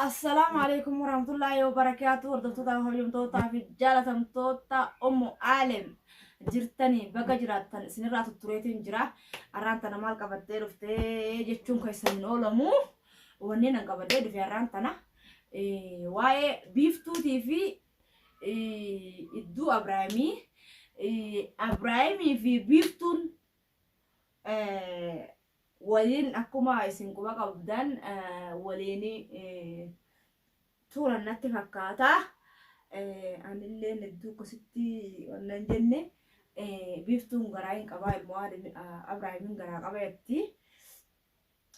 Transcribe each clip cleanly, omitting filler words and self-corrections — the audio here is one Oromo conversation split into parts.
Assalaamu alaikum warahmatullaahi wabarakaatu. Hordoftoota, kabajamtootaa fi jaalatamtoota Ummu Aalem jirtanii baga jiraattan, isinirraa tuttureetiin jira. Har'aan tana maal qabattee dhuftee jechuun keessan hin oolamu. Wanneen an qabadhee dhufe har'aan tana waa'ee Biiftuutii fi idduu Abrahaamii, Abrahaamii fi Biiftuun waliin akkuma isin quba qabdan waliin turan natti fakkaata. Anilleen hedduu akkasitti wannan jenne, Biiftuun garaa hin qabaa, ilmoo Abraahimin garaa qaba jetti.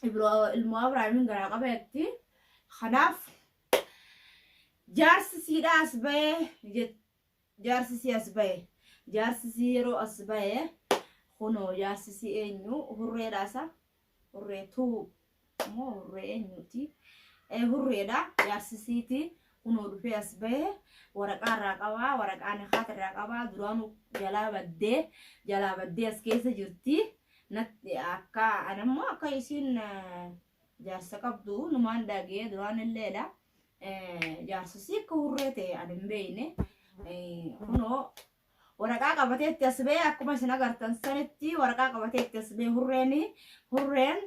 Ilmoo Abraahimin garaa qaba jetti. Kanaaf jaarsi siidhaa as bahee, jaarsi sii as bahe, jaarsi sii yeroo as bahe kunoo jaarsi sii eenyu? Hurreedha isa, hurree tuu moo hurree eenyuti? Hurreedha jaarsi siiti. Kunoo dhufee as bahe, waraqaa irraa qabaa, waraqaa nikaata irraa qabaa. Duraanuu jalaa baddee, jalaa baddee as keessa jirti. Natti akka anammoo akka isiin jaarsa qabdu numaan dhagee duraan illeedha. Jaarsa sii akka hurree ta'e ani hin beekne. Kunoo waraqaa qabatee itti as ba'e, akkuma isin agartan sanitti waraqaa qabatee itti as ba'e hurreen. Hurreen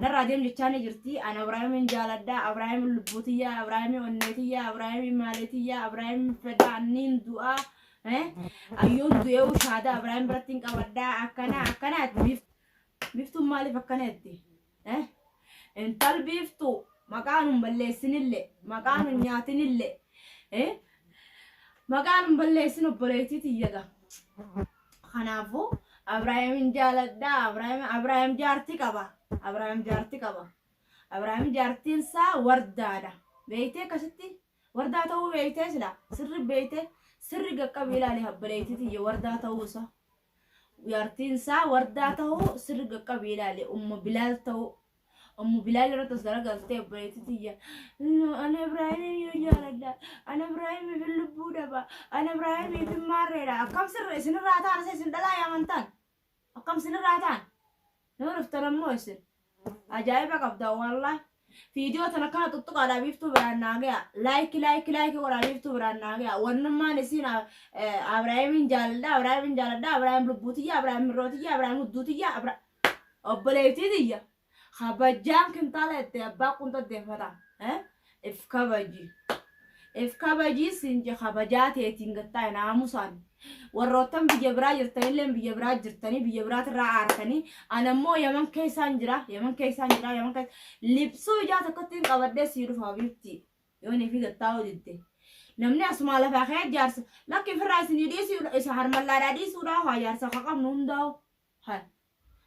narraa deem jechaa ni jirti. Ani Abraahimin jaaladha, Abraahimin lubbuutiyya, Abraahimin onneetiyya, Abraahimin maaleetiyya, Abraahimin fedha, anniin du'aa ayyoon du'ee shaada Abraahim biratti hin qabadha, akkana akkana itti. Biiftuun maaliif akkana itti? Intal Biiftuu maqaa nun balleessinillee, maqaa nun nyaatinillee, maqaa nun balleessin, obboleettii tiyyaga. Kanaafuu Abraahimin jaaladha. Abraahim, Abraahim jaartii qaba. Abraahim jaartii qaba. Abraahim jaartiin isaa Wardaadha. Beeytee akkasitti Wardaa ta'uu beeytee, sila sirri beeytee, sirri qaqqabi ilaali, obboleettii tiyya, Wardaa ta'uu isaa. Jaartiin isaa Wardaa ta'uu sirri qaqqabi ilaali. Ummu Bilaal ta'uu. Ummu Bilaal irratti as garagaltee, obboleettii tiyya. Ani Ibraahimiin yoo jaaladha. Ani Ibraahimiif hin lubbuu dhaba. Ani Ibraahimiif hin maarreedha. Akkam sirri isinirraa ta'an isa isin dhalaa yaamantaan? Akkam isinirraa ta'an? Nama dhuftan ammoo isin. Ajaa'iba qabda wallahi. Viidiyoo tana kana tuttuqaadhaa Biiftuu biraan naa ga'a. Like, like, like godhaa, Biiftuu biraan naa ga'a. Wannummaan isiin Abraahimin jaaladha, Abraahimin jaaladha, Abraahim lubbuutiyya, Abraahim mirrootiyya, Abraahim hudduutiyya, obboleettii tiyya. Kabajaan kintaala itti abbaa qunxa deeffata. If kabaji. If kabajii siin je, kabajaa teetiin gattaa naamusaan. Warroottan biyya biraa jirtanillee, biyya biraa jirtanii, biyya biraatirraa aartanii, ana immoo Yaman keessaan jira, Yaman keessaan jira, Yaman keessa libsuu ijaa tokkotti hin qabadhee sii dhufa habiibti. Yoo ni fi gattaa didde. Namni asumaa lafaa ka'ee jaarsa lakki ofirraa isinii dhiisuu, isa harmallaadhaa dhiisuudhaa, haa jaarsa ka qabnu hundaa'u.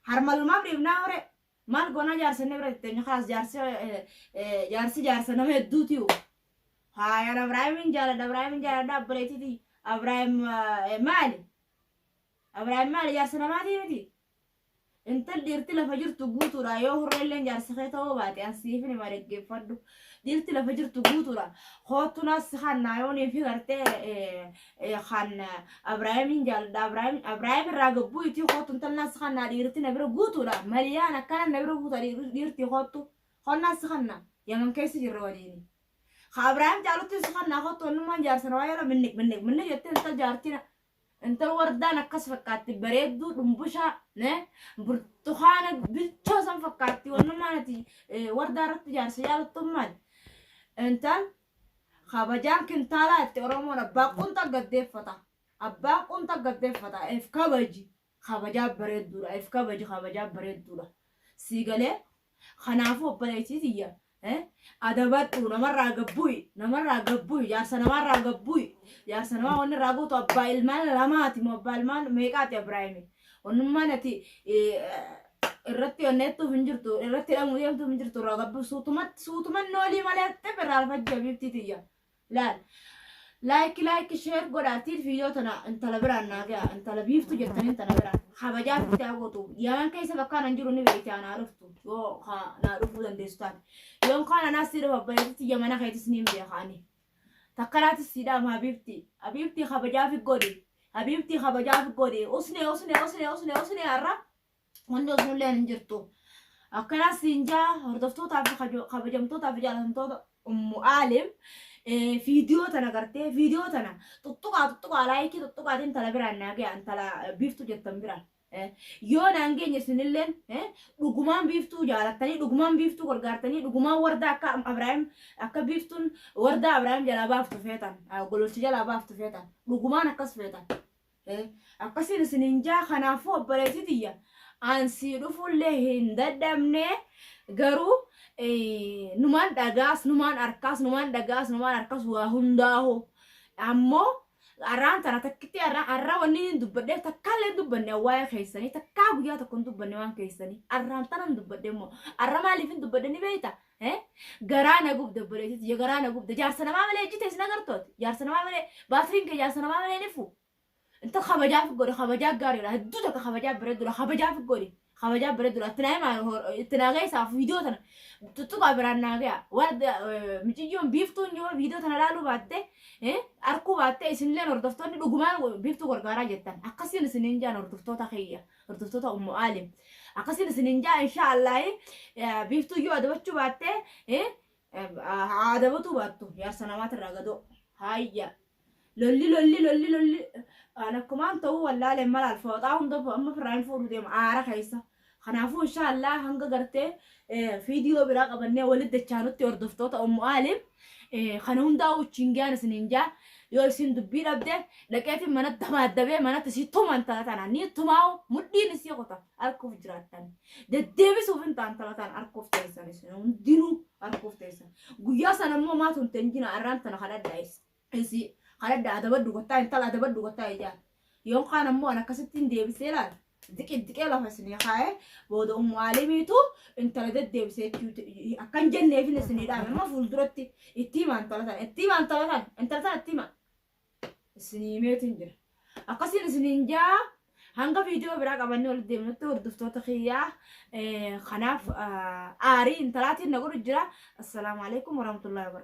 Harmallumaaf dhiifnaa hore. Maal goonaa jaarsa inni bira jetteenya kaas, jaarsi jaarsi jaarsa nama hedduutiyu. Haayaan Abraahimin jaaladha, Abraahimin jaaladha, obboleettiiti. Abraahim maali? Abraahim maali? Jaarsa namaatii miti. Intal dhiirti lafa jirtu guutuudha, yoo hurreelleen jaarsa kee ta'uu baate an siifin hima, dhaggeeffadhu. Dhiirti lafa jirtu guutuudha. Koottu naas kannaa yoonii fi gartee kan Abraahimin jaaladha. Abraahim, Abraahim irraa gabbuu itti koottu, intal naas kannaa, dhiirti na bira guutuudha. Maliyaan akkana na bira guuta dhiirti, koottu. Konnaas kanna Yaman keessa jirra waliini. Ka Abraahim jaalutti si kannaa, koottu. Onnummaan jaarsa namaa jala minniq minniq minniq jettee intal jaartina. Intal Wardaan akkas fakkaatti, bareedduu dhumbushaa ne burtukaana bilchoo san fakkaatti. Wannummaan ati Wardaa irratti jaarsa jaalattummaan. Intal kabajaan kintaalaa itti Oromoon abbaa qunxa gaddeeffata. Abbaa qunxa gaddeeffata. If kabaji. Kabajaa bareedduudha. If kabaji, kabajaa bareedduudha. Sii galee? Kanaafuu obboleettii tiyya, adabadhu, namarraa gabbu'i, namarraa gabbu'i, jaarsa namaarraa gabbu'i. Jaarsa namaa wanni irraa gootu abbaa ilmaan lamaati moo abbaa ilmaan meeqaati Abrahaami? Wannummaan ati irratti onneettuuf hin jirtu, irratti hidhamuu deemtuuf hin jirtu, irraa gabbu suutumatti suutuman noolii malee xif irraa alfajji, habiibtii tiyya. Laal. Like, like, share godhaatiin viidiyoo tana intala biraan naa ga'a. Intala Biiftuu jettaniin tana biraan. Kabajaa fitti haa gootu. Yaman keessa bakka anan jiru ni beekti, anaa dhuftu. Yoo naa dhufuu dandeessu taate. Yoon kaan anaas si dhufa, obboleettitti Yamana keetis niin beeka ani. Takkaraatis si dhaama, habiibti. Habiibtii kabajaa fi godhi. Habiibtii kabajaa fi godhi. Usnee, usnee, usnee, usnee, usnee har'a. Wanni osnullee hin jirtu. Akkanaa siin jaa hordoftootaa fi kabajamtootaa fi jaalatamtoota Ummu Aalim viidiyoo tana gartee viidiyoo tana tuttuqaa tuttuqaa laayikii tuttuqaatiin intala biraan naa ga'a intala biiftuu jettan biraan. Yoo naan geenye isinilleen dhugumaan biiftuu jaalattanii dhugumaan biiftuu gargaartanii dhugumaan wardaa akka Abrahaam akka biiftuun wardaa Abrahaam jalaa baaftu feetan gololcha jalaa baaftu feetan dhugumaan akkas feetan. Akkasiin isiniin jaa kanaafuu obboleettii tiyya ansii dhufullee hin dadhabne garuu numaan dhagaas numaan arkaas numaan dhagaas numaan arkaas waa hundaahu ammoo arraan tana takkitti arraa arraa wanni hin dubbadheef takkaallee hin dubbanne waa'ee keessanii takkaa guyyaa tokko hin dubbanne waan keessanii arraan tana hin dubbadhe immoo arra maaliif hin dubbadhe ni beekta garaa na gubde obboleettii tiyya garaa na gubde jaarsa namaa malee ejjite isin agartooti jaarsa namaa malee baatiriin kee jaarsa namaa malee ni fu Inta kabajaaf godhi kabajaa gaariidha hedduu takka kabajaa bareeduudha kabajaaf godhi kabajaa bareeduudha itti naa himaa itti naa geessaa viidiyoo tana tuttuqaa biraan naa ga'a warra miciyyoon biiftuun yoo viidiyoo tana laaluu baatte arkuu baatte isinilleen hordoftoonni dhugumaan biiftuu gargaaraa jettan akkasiin isiniin jaan hordoftoota kiyya hordoftoota ummu aalim akkasiin isiniin jaa insha Allaahi biiftuu yoo adabachuu baatte adabatuu baattu jaarsa namaatirraa gadoo haayya Lolli lolli lolli lolli an akkumaan ta'uu wallaaleen malaal fooxaa hunda amma firraa hin fuudhu deema aara keessa. Kanaafuu inshaallah hanga gartee viidiyoo biraa qabannee walitti dachaanutti hordoftoota Ummu Aalim kana hundaa wajjin gaan isiniin jaa yoo isin dubbii dhabde dhaqeetiin manatti damaaddabee manatti isii tuman tala tana ni tumaa'u mudhiin isii kuta arkuuf jiraattan deddeebisuuf hin ta'an tala tana arkuuf teessan isin hundinuu arkuuf teessan guyyaa sana immoo maa tumte hin jina arraan tana kadhadhaa isi. Isi kadhadha adabadhu gottaa intala adabadhu gottaa ijaan. Yoon kaan ammoo an akkasittiin deebisee laal diqi diqee lafa isinii kaa'ee booda ummu aalimiitu intala deddeebisee jechuuti akkan jenneefin isinii dhaame amma fuulduratti itti himaa intala tana itti himaa intala tana intala tana itti himaa isinii himeetiin jira. Akkasiin isiniin jaa hanga viidiyoo biraa qabannee walitti deemnutti hordoftoota kiyyaa kanaaf aarii intalaatiin na godhu jira. Assalaamu alaikum warahmatullahi wabarakatuh.